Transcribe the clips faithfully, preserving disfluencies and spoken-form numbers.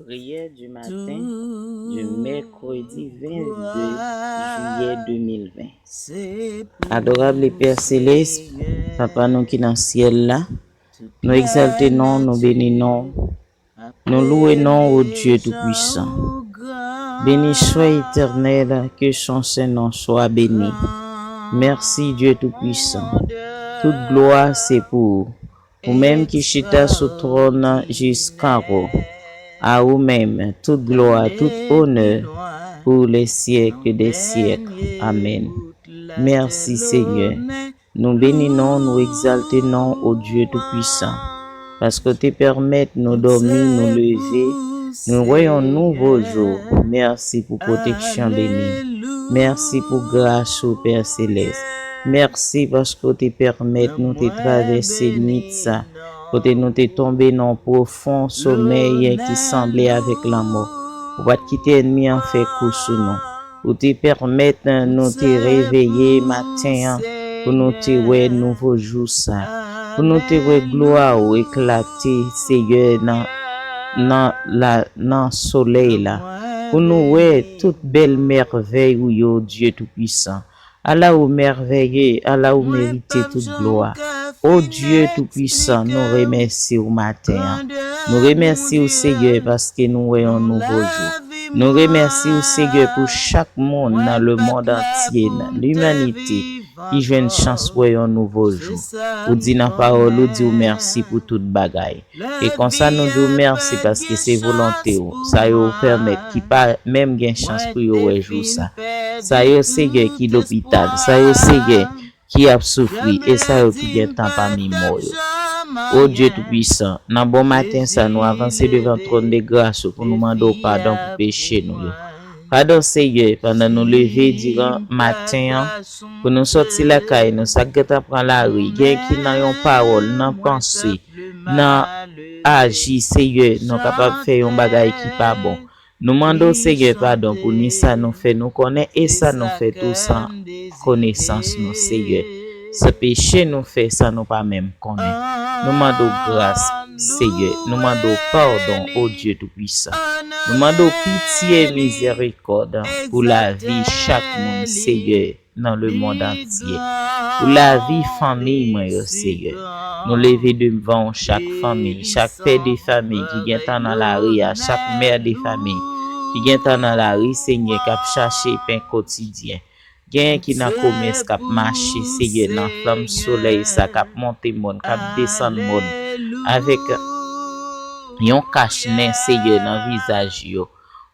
Prière du matin du mercredi vingt-deux juillet deux mille vingt. Adorable Père Céleste, Papa nou ki nan syèl la, nou egzalte non, nou beni non, nou louwe non, o Dieu Tout-Puissant. Béni soit, Éternel, que son saint nom soit béni. Merci, Dieu Tout-Puissant. Tout gloire c'est pour ou. Ou menm ki chita sou twòn nan jis kanro. A ou menm, tout glwa, tout onè pou les siècles des siècles. Amèn. Mèsi, Senyè. Nou beni non, nou egzalte non, o Dye Toupwisan. Paske w te pèmèt nou dòmi, nou leve, nou wè yon nouvo jou. Mèsi pou pwoteksyon beni. Mèsi pou gras ou, Pè Selès. Mèsi paske w te pèmèt nou te travèse nwit sa, kote nou te tonbe nan yon pwofon somèy ki sanble avèk lanmò. Ou pa t kite ènmi an fè kou sou nou. Ou te pèmèt nou te reveye maten an pou nou te wè nouvo jou sa, pou nou te wè glwa ou eklate, Seyè, nan, nan, la, nan solèy la, pou nou wè tout bèl mèvèy ou yo, Dye Toupwisan. Ala ou mèvèye, ala ou merite tout glwa. O Dye Toupwisan, nou remèsye w maten an. Nou remèsye w, Seyè, paske nou wè yon nouvo jou. Nou remèsye w, Seyè, pou chak moun nan lemonn antye, nan limanite, ki jwenn chans wè yon nouvo jou. Ou di nan pawòl ou, di w mèsi pou tout bagay. E konsa nou di w mèsi paske se volonte w. Sa yo ou pèmèt ki pa menm gen chans pou yo wè jou sa. Sa yo, Seyè, ki lopital. Sa yo, Seyè, ki ap soufri. E sa yo ki gen tan pami mò yo. O Dye Toupwisan, nan bon maten sa, nou avanse devan twòn de gras ou pou nou mande w padon pou peche nou yo. Padon, Seyè, pandan nou leve diran maten an, pou nou sòti lakay nou, sa k gentan pran lari, gen ki nan yon pawòl, nan panse, nan aji, Seyè, nou kapab fè yon bagay ki pa bon. Nou mande w, Seyè, padon pou ni sa nou fè nou konnen e sa nou fè tou san konesans nou, Seyè. Se peche nou fè san nou pa menm konnen. Nou mande w gras, Seyè. Nou mande w padon, o Dye Toupwisan. Nou mande w pitye, mizèrikòd pou lavi chak moun, Seyè, nan lemonn antye. Pou lavi fanmi mwen yo, Seyè. Nou leve devan w chak fanmi, chak pè de fanmi ki gentan nan lari a, chak mè de fanmi ki gentan nan lari, Senyè, k ap chache pen kotidyen. Genyen ki nan komès k ap mache, Seyè, nan flanm solèy sa k ap monte mòn, k ap desann mòn, avèk yon kach nen, Seyè, nan vizaj yo.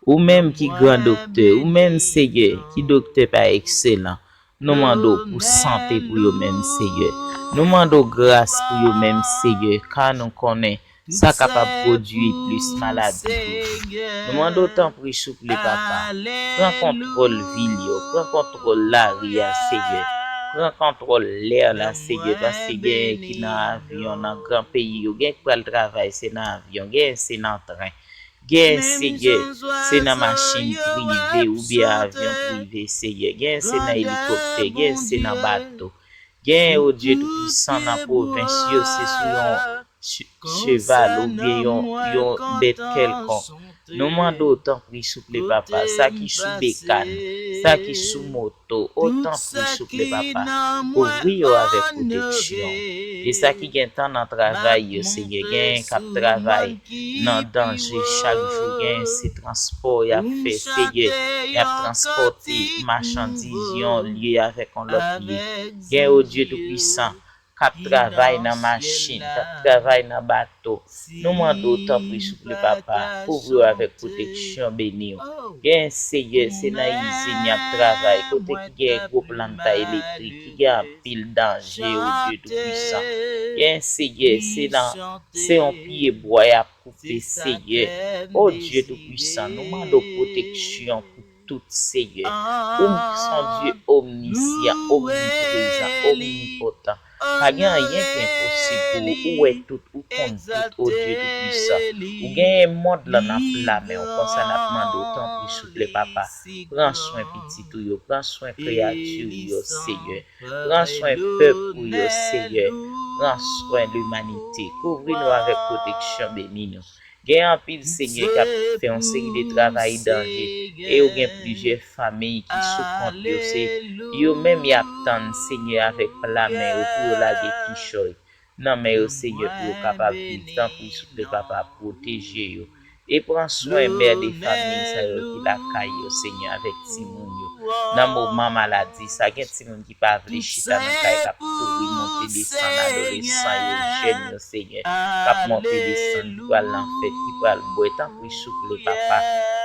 Ou menm ki gran doktè, ou menm, Seyè, ki doktè pa ekselan, nou mande w pou sante pou yo menm, Seyè. Nou mande w gras pou yo menm, Seyè, ka nou konnen sa kapab pwodui plis maladi toujou. Nou mande w, tanpri, souple, Papa, pran kontwòl vil yo, pran kontwòl lari a, Seyè. Pran kontwòl lè la, Seyè, paske genyen ki nan avyon, nan gran peyi yo, genyen ki pral travay, se nan avyon, genyen se nan tren. Genyen, Seyè, se nan machin prive oubyen avyon prive, Seyè. Genyen se nan elikoptè, genyen se nan bato. Genyen, o Dye Toupwisan, nan pwovens yo, se sou yon che-, cheval oubyen yon, yon bèt kèlkonk. Nou mande w, tanpri, souple, Papa, sa ki sou bekàn, sa ki sou moto, o tanpri, souple, Papa, kouvri yo avèk pwoteksyon. E sa ki gentan nan travay yo, Seyè, genyen k ap travay nan danje chak jou, genyen se transpò y ap fè, Seyè, y ap transpòte machandiz yon lye avèk yon lòt lye. Genyen, o Dye Toupwisan, k ap travay nan machin, k ap travay nan bato. Nou mande w, tanpri, souple, Papa, kouvri yo avèk pwoteksyon beni w. Genyen, Seyè, se nan izin y ap travay, kote ki gen gwo planta elektrik, ki gen anpil danje, o Dye Toupwisan. Genyen, Seyè, se nan, se yon pye bwa y ap koupe, Seyè. O Dye Toupwisan, nou mande w pwoteksyon pou tout, Seyè. Ou se yon Dye omnisyan, omniprezan, omnipotan. Pa gen anyen ki enposib pou ou. Ou wè tout, ou konn tout, o Dye Toupwisan. Ou genyen mond lan nan pla men w. Konsa n ap mande w, tanpri, souple, Papa, pran swen pitit ou yo, pran swen kreyati w yo, Seyè. Pran swen pèp ou yo, Seyè. Pran swen limanite. Kouvri nou avèk pwoteksyon beni nou. Gen anpil, Senyè, k ap fè yon seri de travay danje, e yo gen plizyè fanmi ki sou kont yo. Se yo menm y ap tann, Senyè, avèk pla men yo pou yo lage kichòy nan men yo, Senyè, pou yo kapab viv. Tanpri, souple, Papa, pwoteje yo. E pran swen mè de fanmi sa yo ki lakay yo, Senyè, avèk timoun yo. Nan moman maladi sa, gen timoun ki pa vle chita nan kay, k ap kouri monte desann, adolesan yo, jèn yo, Senyè, k ap monte desann, ki pral nan fèt, ki pral bwè. Tanpri, souple, Papa,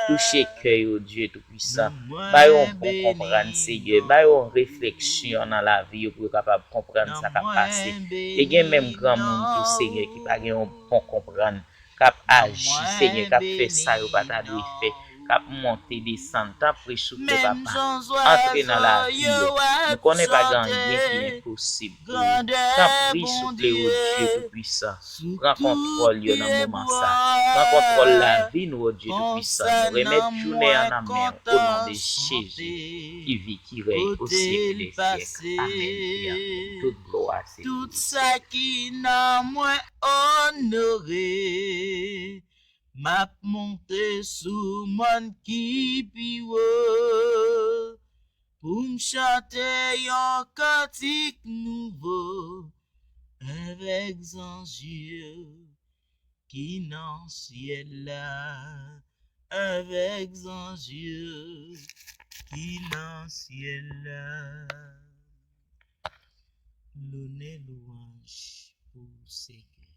touche kè yo, Dye Toupisan. Ba yo yon bon konprann, Senyè. Ba yo yon refleksyon nan lavi yo pou yo kapab konprann sa k ap pase. E gen menm granmoun tou, Senyè, ki pa gen yon bon konprann, k ap aji, Senyè, k ap fè sa yo pa ta dwe fè, k ap monte desann. Tanpri, souple, Papa, antre nan lavi yo. Nou konnen pa gen anyen ki enposib pou ou. Tanpri, souple, o Dye Toupisan, pran kontwòl yo nan moman sa. Pran kontwòl lavi nou, o Dye Toupisan. Nou remèt jounen an nan men w, o non de Jezi, ki viv, ki rèy o syèk dè syèk. Amèn. E anpil tout glwa se pou ou. Tout sa ki nan mwen onore. M ap monte sou mòn ki pi wo pou m chante yon kantik nouvo avèk zanj yo ki nan syèl la, avèk zanj yo ki nan syèl la. Lonè, lwanj pou Senyè.